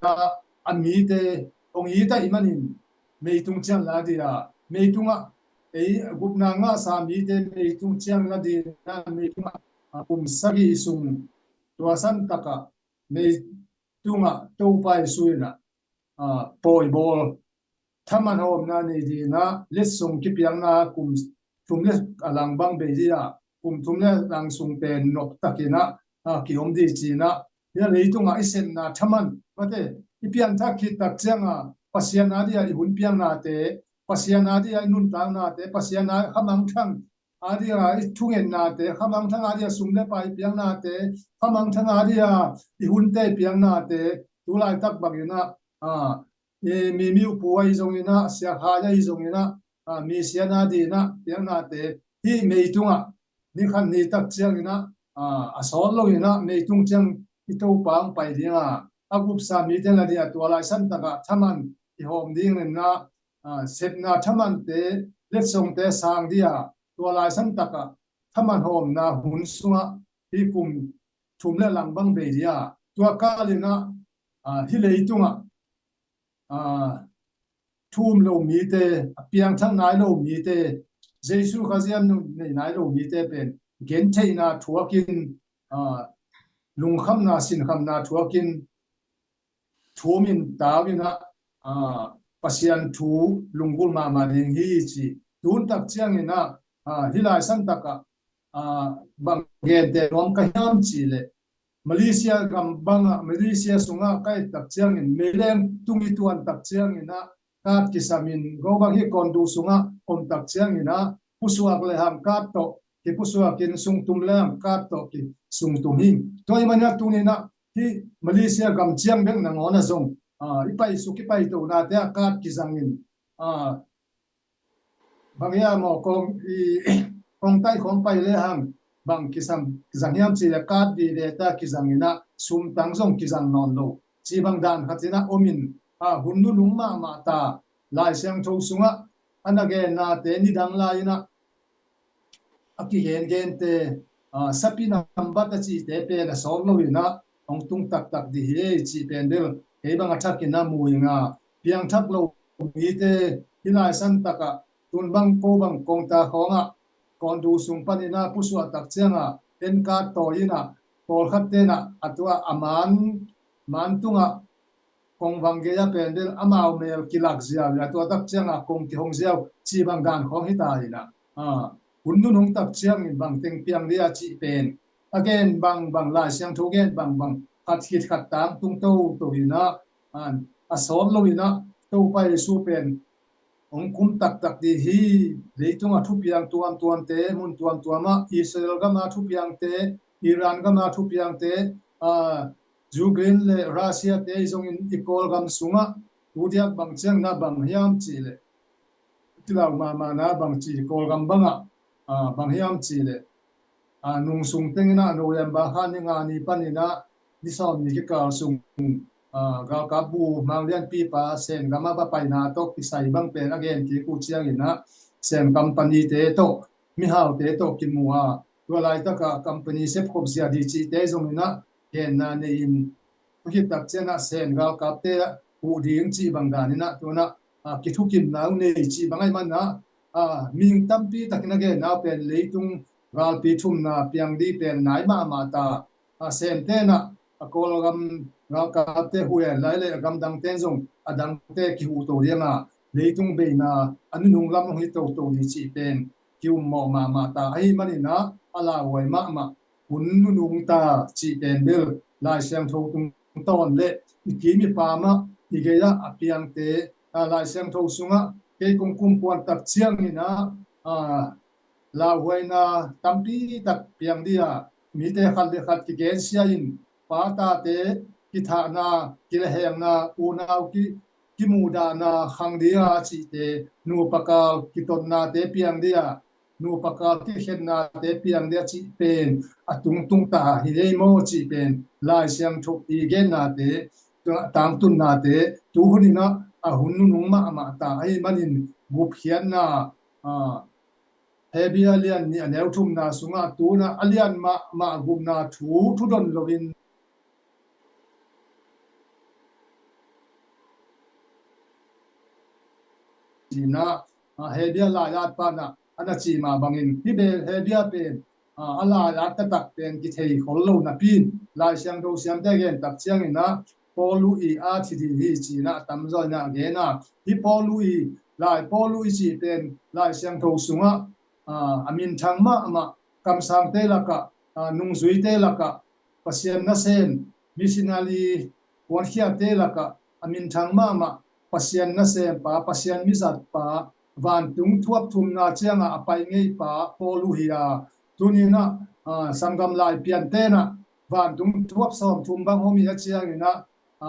a mite hong it ahih manin meitung ciang la ding a, meitungah, ei, gupna ngahsa mite meitung ciang la ding a, meitungah, aa, kum sagih sung, tua san tak a meitungah Topa Jesu in a, aa, pawi bawl, thaman hawmna nei ding a, letsong kipiakna kum thum le a lang bang bei ding a, kum thum le a lang sung pen nop takin a, aa, kiom ding ci in a, hih leitungah i sepna thaman, mate, i pianthak khit tak ciang a, Pasian a ding a i hun piaknate, Pasian a ding a i nuntaknate, Pasian a khamangthang a ding a i thungetnate, khamangthang a ding a sum le pai piaknate, khamangthang a ding a i hunte piaknate, tu laitak bangin a, aa, i mi miupu ahi zongin a, siakhai ahi zongin a, aa, misian a ding a piaknate, hih meitungah ni khat ni tak ciangin a, aa, a sawt loin a meitung ciang i Topa hong pai ding a, a gupsa mite la ding a, tua lai san tak a thaman i hawm ding in a, aa, sepna thamante, letsongte sang ding a, tua lai san tak a thaman hawmna hun sungah hih kum thum le lang bang bei ding a, tua kal in a, aa, hih leitungah, aa, thu um lo mite, a piangthak nai lo mite, Jesu Khazih a nei nai lo mite pen gentheihna thuakin, aa, lungkhamna sinkhamna thuakin, thu um in tau in a, aa, Pasian thu lunggulh mahmah ding hi ci. Tun tak ciangin a, aa, hih lai san tak a, aa, bang gente nuam ka hiam cih leh, Malaysia gam bang a, Malaysia sungah ka et tak ciangin, meileng tung i tuan tak ciangin a, card kisam in, go bang hih kawndu sungah om tak ciangin a, pusuak le hang card tawh kipusuak in, sungtum le hang card tawh kisungtum hi. Tua ahih manin a tuni in a, hih Malaysia gam ciang bek nangawn a zong, aa, i paisuk i paitona te ah card kizang in, aa, bang hiam aw, kong, i, kong taih kong pai le hang bang kisam, kizang hiam cih leh card vive ta kizang in a, sum tang zong kizang nawn lo. Ci bang dan khat in a om in, a, hun nunung mahmah ta, Lai Siangtho sungah a na gennate nidang lai-inah a kigengente, a, sapi nambat a cihte pen a sawt loinah hong tung taktak dih hi ei cih pen bel kei bang a thakin a mu ing a, piangthak lo mite hih lai santakah tun bang ko bang kongta khawngah kawndu sung paninah pusuah tak ciangah enkat tawi inah pawlkhat tenah a tua a man, man tungah kong vang gei a pen bel amau mel kilak ziau inah tua tak ciangah kong kihong ziau cih bang dan khawng hi ta inah, a, hun nunung tak ciangin bang teng piang dih a cih pen a gen bangbang, Lai Siangtho gen bangbang khat khit khat tang tung toto inah, a, a sawt loinah Topa Jesu pen hong kum taktak dih hi. Leitung a thupiang tuamtuamte, mun tuamtuamah, Israel gama thupiangte, Iran gama thupiangte, a, Ukraine le Russia te zongin i Kawlgam sungah tu diak bang ciang na bang hiam cih leh, kilau mahmahna bang ci Kawlgam bangah, a, bang hiam cih leh, a, nung sung tengin ah November kha ni nga ni paninah ni sawm ni kikal sung, a, galkap bu Mang Lianpipa Sengam a va paina tawh kisai bang pen a gen kik uh cianginah Sengam panite tawh, mihaute tawh kimu a, tua laitakah company sepkhop zia dih cihte zonginah genna nei-in, a khit tak cianah Sen galkapte huh ding cih bang daninah tunah, a, kithukimna uh nei cih bang ahi manah, a, mihing tampi takin a genna uh pen leitung galpi thumna piang dih pen nai mahmah ta, a, Sen tenah a Kawlgam galkapte huh en lai le a gamdang ten zong a dangte kihuh to dianga leitung beina a nunung lam hong hi toto dih cih pen kiummawh mahmah ta ahi maninah a lauhuai mahmah hun nunung ta cih pen bel Lai Siangtho tungtawn le i kim i pamah i gei-ah a piangte, a, Lai Siangtho sungah kei kong kumpuan tak cianginah, a, lauhuaina tampi tak piang dih a, mite khat le khat kigensia in pa tate kithahna, kilehengna, unau ki, kimuhdahna khang dih a cihte, nupa kal kitonnate piang dih a, nupa kal kikhennate piang dih a cih pen a tungtung ta hi ei maw cih pen Lai Siangtho i gennate, tangtunnate tu huninah a hun nunung mahmah ta ahi manin gupkhiatna, a, Hebru lian nih a neu thumna sungah tunah a lian mahmah gupna thu thudon loin cinah, a, Hebru lai-at panah a na ci mah bangin hih bel Hebru pen, a, a lai-at taktak pen kithei khol lo napi in Lai Siangtho siamte gen tak cianginah Paulu i a thi dih hi cinah a tamzaw inah a gen a, hih Paulu i, lai Paulu i cih pen Lai Siangtho sungah, a, a minthang mahmah kamsangte lakah, a, nungzuite lakah Pasian nasem, missionary huankhiate lakah a minthang mahmah Pasian nasempa, Pasian mizatpa, vantung thuap thumna ciangah a pai ngeipa Paulu hi a, tuninah, a, sanggam lai piantenah vantung thuap sawmthum bang hong hi a cianginah, a,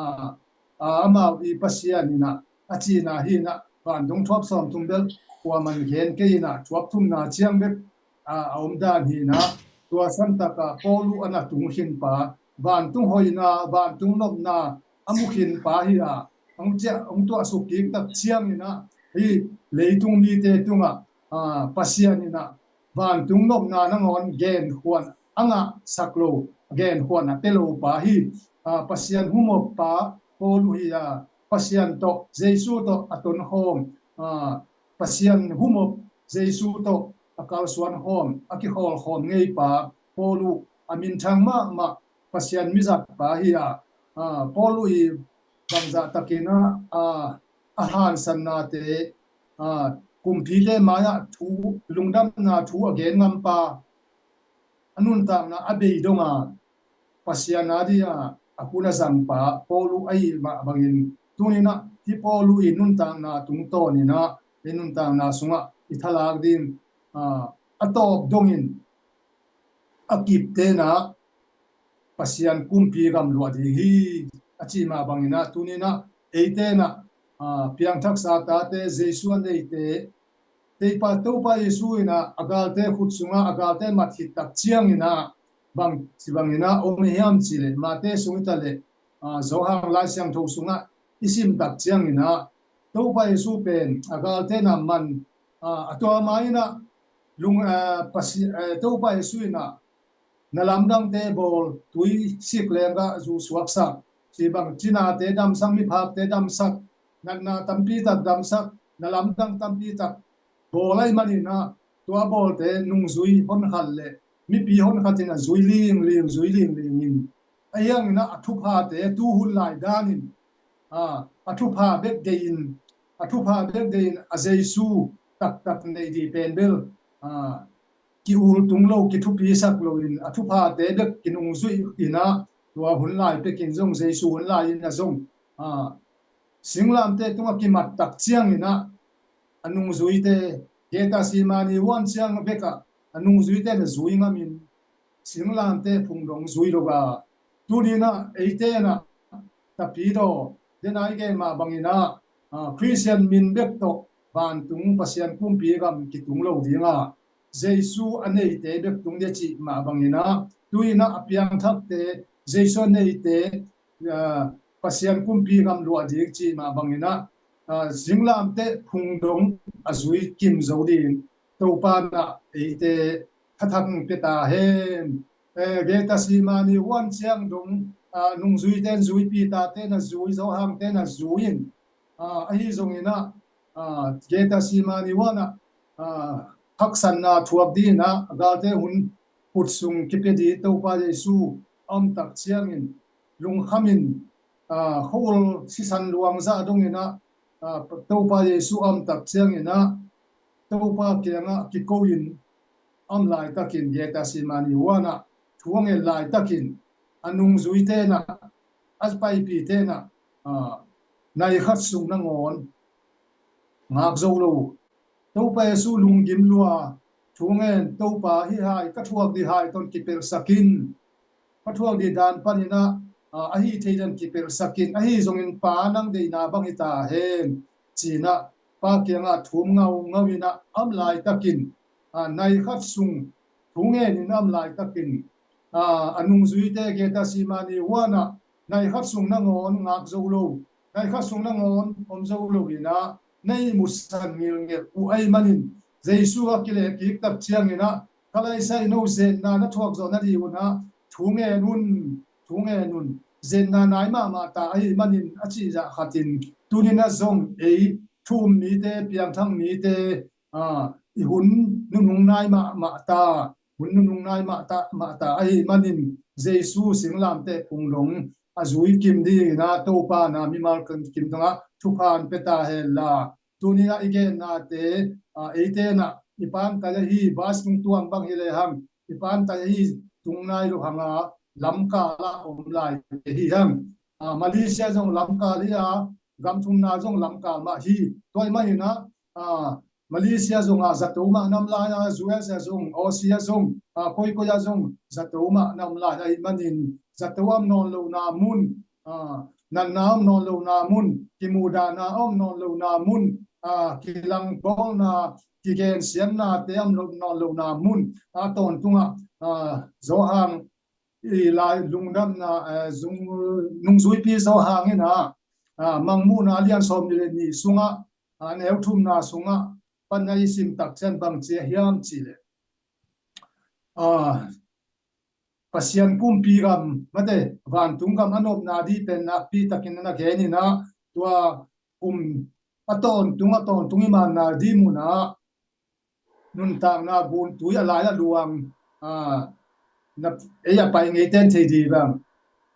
a, amau i Pasian inah a cihna hinah vantung thuap sawmthum bel kua man gen kei inah thuap thumna ciang bek, a, a om dan hinah tua santakah Paulu a na tung khinpa, vantung hoihna, vantung nopna a mu khinpa hi a, hong ciah, hong tuahsuk kik tak cianginah hih leitung mite tungah, a, Pasian inah vantung nopna nangawn genkhuan a ngahsak lo, genkhuan a pia lo pa hi. A, Pasian humoppa Paulu hi a, Pasian tawh, Jesu tawh a tonkhawm, a, Pasian humop Jesu tawh a kalsuankhawm, a kikhawlkhawm ngeipa Paulu a minthang mahmah Pasian mizatpa hi a, a, Paulu i bangzah takin a, a, a hansannate, a, kumpite mai-ah thu, lungdamna thu a gen ngampa, a nuntakna a bei donga Pasian a dia a hun a zampa Paulu ahi mah bangin tuninah hih Paulu i nuntakna tungtawninah i nuntakna sungah i thalak ding, a, a tawp dongin a kip tenah Pasian kumpi gam luah ding hi a cih mah banginah tuninah eitenah, a, piangthaksa tate, Jesu a neite, teipa Topa Jesu inah a galte khut sungah a galte mat khit tak cianginah bang ci banginah om hiam cih leh Mate sung i ta leh, a, Johan Lai Siangtho sungah i sim tak ciangin ah, Topa Jesu pen a galte na man, ah, a tua ma in ah lung, ah, pasi, eh, Topa Jesu in ah na lamdangte bawl, tui sik lengah zu suaksak, ci bang cinate damsak, miphakte damsak, natna tampi tak damsak, na lamdang tampi tak bawl ahih manin ah, tua bawlte nungzui honkhat le mipi honkhat in a zui lingling, zui lingling in, ahi hangin ah a thuphate tu hun lai danin, ah, a thupha bek deihin, a thupha bek deihin a Jesu taktak neih dih pen bel, ah, ki-ul tung lo, kithupisak loin a thuphate bek kinungzuih in ah, tua hun lai pekin zong, Jesu hun lai in ah zong, ah, singlamteh tungah kimat tak ciangin ah a nungzuite, Gethsemane huan ciang bekah a nungzuite na zui ngamin, singlamteh phung dong zui lo a, tuni in ah eite in ah tapidaw den a i gen mah bangin ah, ah, Khristian min bek tawh vantung Pasian kumpi gam kitung lo ding a, Jesu a neite bek tung ding cih mah bangin ah, tu in ah a piangthakte, Jesu a neite, ah, Pasian kumpi gam luah ding cih mah bangin ah, ah, singlamteh phung dong a zui kim zo ding Topa in ah eite thathak pia ta hen. Eh, Gethsemane huan ciang dong, ah, nungzuite in zui, Peter te in a zui, Johan te in a zui in, ah, ahi zongin ah, ah, Gethsemane huan ah, ah, haksatna thuak dingin ah a galte hun kut sung kipia ding Topa Jesu a om tak ciangin, lungkhamin, ah, khuaul sisan luang zah dongin ah, ah, Topa Jesu a om tak ciangin ah, Topa kiangah kiko in a om laitakin, Gethsemane huan ah thu a ngen laitakin, a nungzuite in ah, a paipite in ah, ah, nai khat sung nangawn ngak zo lo. Topa Jesu lunggim lua, thu ngen, Topa, hih hai ka thuak ding hai tawh kipelhsak in, ka thuak ding dan panin ah, ah, ahi thei dan kipelhsak in, ahi zongin Pa, nang deihna bang hi ta hen, ci-in ah Pa kiangah thum ngaungau in ah a om laitakin, ah, nai khat sung thu ngenin a om laitakin, ah, a nungzuite, Gethsemane huan ah nai khat sung nangawn ngak zo lo, nai khat sung nangawn om zo lo in ah na ihmusan ngilngel uh ahih manin, Jesu a kilehkik tak ciangin ah, ka laisai no, zenna na thuak zawh nading un ah thu ngen un, thu ngen un, zenna nai mahmah ta ahih manin, a cih zah khatin, tuni in ah zong ei thu um mite, piangthak mite, ah, i hun nunung nai mahmah ta, hun nunung nai mahmah ta, mahmah ta ahih manin, Jesu singlamteh phung dong a zui kim dingin ah Topa in ah mimal kim tungah thupha hong pia ta hen la. Tuni in ah i gennate, ah, eite in ah i pantai ahi, bus tung tuang bang hi lehang, i pantai ahi tung nai lo hang a, lamkal ah om lai hi hang. Ah, Malaysia zong lamkal hi a, gam thumna zong lamkal mah hi. Tua ahih manin ah, ah, Malaysia zong ah zato mah na om lai a, U S A zong, Aussie ah zong, ah, koikoi ah zong zato mah na om lai ahih manin, zato a om nawn lohna mun, ah, natna a om nawn lohna mun, kimuhdahna a om nawn lohna mun, ah, kilangbawlna, kigensiatnate a om nawn lohna mun, a tawntungah, ah, Johan, i lai lungdamna, eh, zung, nungzuipi Johan in ah, ah, Mangmuhna a lian sawmnih le nih sungah, ah, neu thumna sungah pan a i sim tak ciang bang ci hiam cih leh, ah, Pasian kumpi gam, mate, vantung gam a nopna ding pen nakpi takin a na gen in ah, tua kum a tawntung, a tawntung i manna ding mun ah nuntakna guntui a lai a luang, ah, na, ei a pai ngeiten thei ding bang,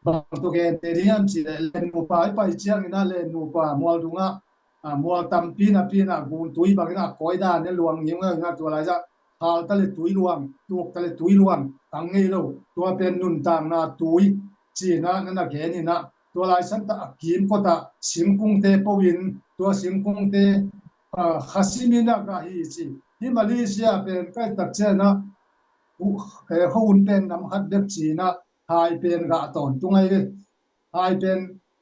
bang tawh gen thei ding hiam cih leh, lennupa i pai ciangin ah, lennupa mual dungah, ah, mual tampi napi in ah guntui bangin ah a kawi dan in luang ngiungeu in ah, tua lai zah hal ta le tui luang, tuak ta le tui luang, tang ngei lo. Tua pen nuntakna tui ci-in ah na na gen in ah, tua lai santa a kimkot ah singkungte po in, tua singkungte, ah, kha simin ah gah hi ci. Hih Malaysia pen ka et tak ciang ah, uh, eh, khuahun pen nam khat bek ci-in ah, hai pen gah tawntung ahi ve. Hai pen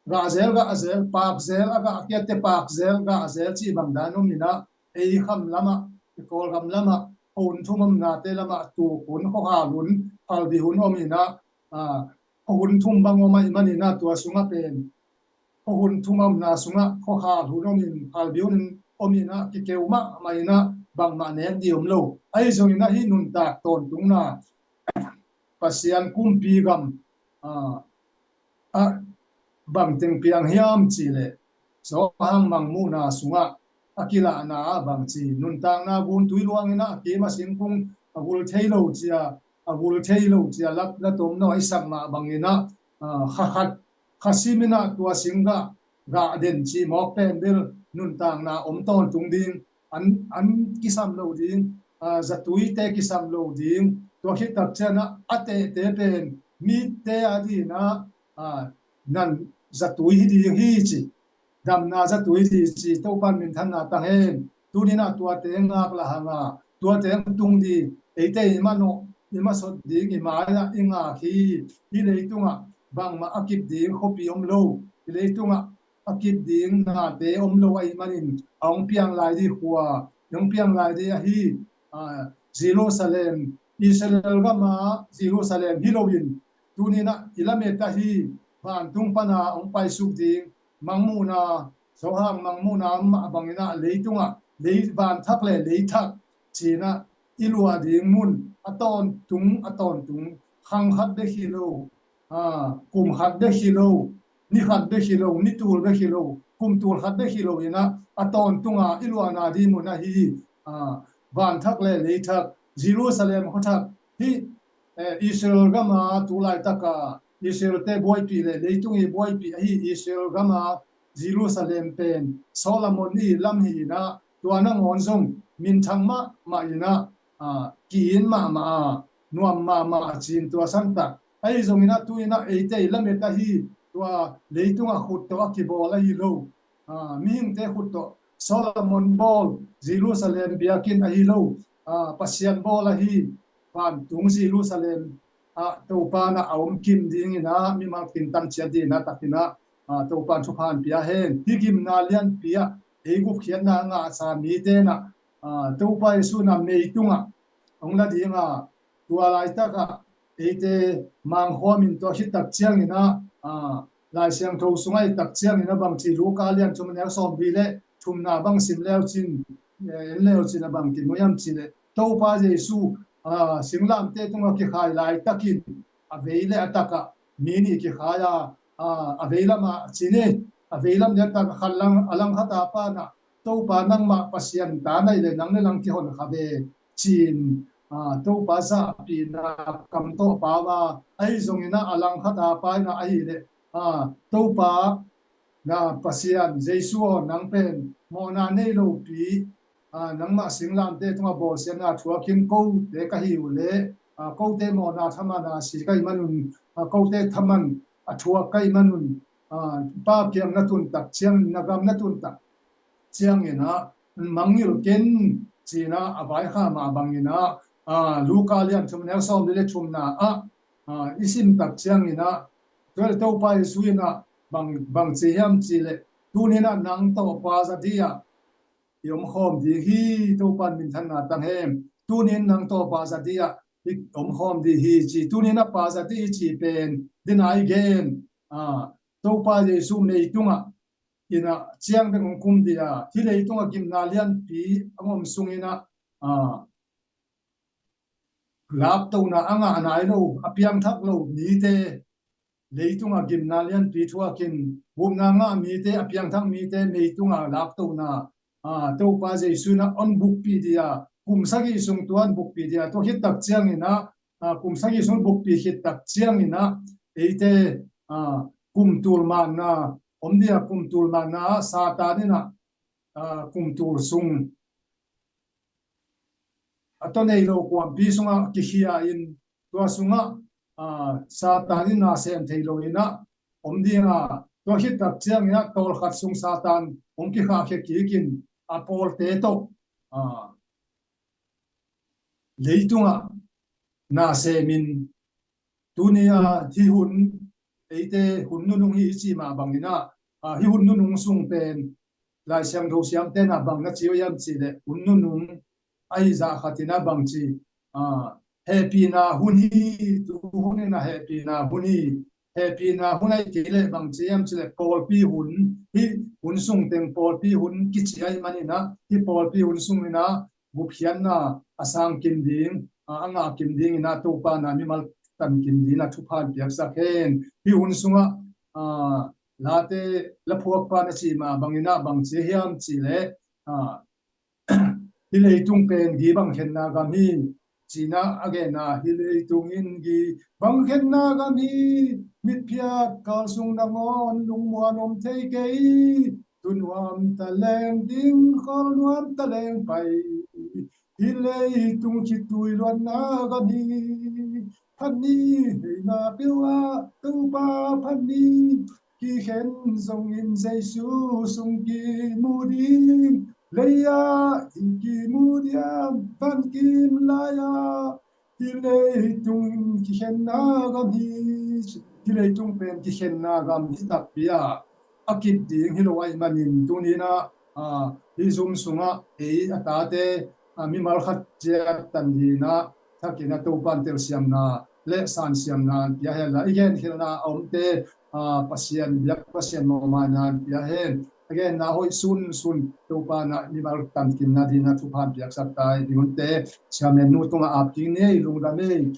gah zel, gah zel, pak zel, a gah kiatte pak zel, gah zel cih bang dan om in ah, ei kham lamah, i Kawlgam lamah, khuahun thum omnate lamah, tukhun, khuahal hun, phalbi hun om in ah, ah, khuahun thum bang om ahih manin ah, tua sungah pen khuahun thum a omna sungah khuakhal hun omin, khalbi hun omin ah kikeu mahmah in ah bangmah nek ding om lo. Ahi zongin ah hih nuntak tawntungna Pasian kumpi gam ah, ah bangteng piang hiam cih leh Johan mangmuhna sungah a kilahna ah bangci nuntakna gun tui luangin ah a kim a singkung a gul thei lo cia, a gul thei lo cia lak la tom no i sak mah bangin ah, ah, kha khat kha sim in ah tua singgah gah den cih mawk pen bel nuntakna om tawntung ding, an, an kisam lo ding, ah, zatuite kisam lo ding, tua khit tak ciang ah a tehte pen mite a dingin ah, ah, nan zatui hi ding hi ci, damna zatui hi ding ci, Topan minthanna tang hen. Tuni in ah tuate ngak la hang a, tuate tung ding, eite i manawh i masot ding i mai ah i ngak hi. Hih leitungah bangmah a kip ding khuapi om lo. Hih leitungah a kip ding nate om lo ahih manin a hong piang lai ding khua, a hong piang lai ding ahi, ah, Jerusalem, Israel gam ah Jerusalem hi loin, tuni in ah i lamet ahi vantung pan a hong paisuk ding mangmuhna, Johan mangmuhna mah bangin ah leitungah, lei, van thak le lei thak ci-in ah i luah ding mun a tawntung, a tawntung, khang khat bek hi lo, ah, kum khat bek hi lo, ni khat bek hi lo, ni tul bek hi lo, kum tul khat bek hi lo in ah a tawntung a i luahna ding mun ahi, ah, van thak le lei thak, Jerusalem khua thak, hih, eh, Israel gam a tu laitak a Israel-te buaipih le leitung i buaipih ahi Israel gam a Jerusalem pen Solomon i lam hi in ah tua nangawn zong minthang mahmah in ah, ah, ki-it mahmah a, nuam mahmah a ci-in tua sangtak. Ahi zongin ah tu in ah eite i lamet ahi tua leitungah khut tawh a kibawl ahi lo, ah, mihingte khut tawh Solomon bawl Jerusalem biakinn ahi lo, ah, Pasian bawl ahi vantung Jerusalem ah Topa in ah a om kim dingin ah mimal khintan ciat dingin ah takin ah, ah, Topa in thupha hong pia hen. Hih gimna lianpi ah ei gupkhiatna a ngahsa mite in ah, ah, Topa Jesu in ah meitungah hong la ding a, tua laitak ah eite mangkhuam in tua khit tak ciangin ah, ah, Lai Siangtho sungah i tak ciangin ah bangci, Luka lian thum neu sawmli le thumna bang sim leu cin, eh, en leu cin ah bang kimu hiam cih leh Topa Jesu, ah, singlamteh tungah kikhai laitakin a vei le a takah mi nih kikhai a, ah, a veilam ah ci ni, a veilam le a tak khat lang, a langkhat a pa in ah, Topa nangmah Pasian ta na hih leh nang le nang kihon kha ve ci-in, ah, Topa zahpihna kam tawh pau a, ahi zongin ah a langkhat a pa in ah ahih leh, ah, Topa, na Pasian Jesu aw, nang pen mawhna nei lopi, ah, nangmah singlamteh tungah bawlsiatna thuak in kote ka hi uh leh, ah, kote mawhna thaman a si ka hih manun, ah, kote thaman a thuak ka hih manun, ah, Pa kiang na tun tak ciangin, na gam na tun tak ciangin ah mangngilh ken ci-in ah a vaikhak mah bangin ah, ah, Luka lian thum neu sawmli le thumna ah, ah, i sim tak ciangin ah, tua leh Topa Jesu in ah bang, bang ci hiam cih leh, tuni in ah nang tawh Pa za ding ah i omkhawm ding hi, Topa in minthanna tang hen. Tuni in nang tawh Pa za ding ah i omkhawm ding hi ci, tuni in ah Pa za ding hi ci pen, dina i gen, ah, Topa Jesu meitungah in ah ciang bek hong kum ding a, hih leitungah gimna lianpi a om sungin ah, ah, laptohna a ngah nai lo, a piangthak lo mite, leitungah gimna lianpi thuakin, gupna ngah mite, a piangthak mite, meitungah laptohna, ah, Topa Jesu in ah hong bukpih ding a, kum sagih sung tua hong bukpih ding a, tua khit tak ciangin ah, ah, kum sagih sung bukpih khit tak ciangin ah, eite, ah, kum tul manna om ding a, kum tul manna ah Satan in ah, ah, kum tul sung a tawh nei lo kuampi sungah kikhia in, tua sungah, ah, Satan in na sem thei lo in ah om ding a, tua khit tak ciangin ah tawlkhat sung Satan hong kikhahkhia kik in, a pawlte tawh, ah, leitungah na semin, tuni a hih hun, eite hun nunung hi i cih mah bangin ah, ah, hih hun nunung sung pen Lai Siangtho siamte in ah bang na ci uh hiam cih leh, hun nunung ahi zah khat in ah bang ci, ah, hehpihna hun hi, tu hun in ah hehpihna hun hi, hehpihna hun ahih kei leh bang ci hiam cih leh pawlpi hun, hih hun sung teng pawlpi hun kici ahih manin ah, hih pawlpi hun sungin ah gupkhiatna a sang kim ding, a, a ngah kim dingin ah Topa in ah mimal tan kim dingin ah thupha hong piaksak hen. Hih hun sungah, a, Late laphuakpa na cih mah bangin ah bang ci hiam cih leh, a, hih leitung pen gi bang khenna gam hi, ci-in ah a genna, hih leitung in gi bang khenna gam hi, mitphiat kal sung nangawn lungmuan om thei kei, tu nuam ta leng ding, khol nuam ta leng pai, hih leitung khitui luanna gam hi, phat ni heina peuh ah Topa phat ni kikhen zongin Jesu sung kimu ding, lei-ah i kimu diam, van kim lai-ah, hih leitung kikhenna gam hi, hih leitung pen kikhenna gam hi takpi a, a kip ding hi lo ahih manin tuni-in ah, a, hih Zoom sungah ei a tate, a, mimal khat ciat tan dingin ah thakin ah Topa in telsiamna le sansiamna hong pia hen la, i genkhialhna a omte, a, Pasian biak Pasian mawhmaina hong pia hen. A genna hoih sunsun Topa in ah mimal tan kimna dingin ah thupha hong piaksak ta hen. Hih hunte Siamen nu tungah ap kik ni ei, lungdam ei.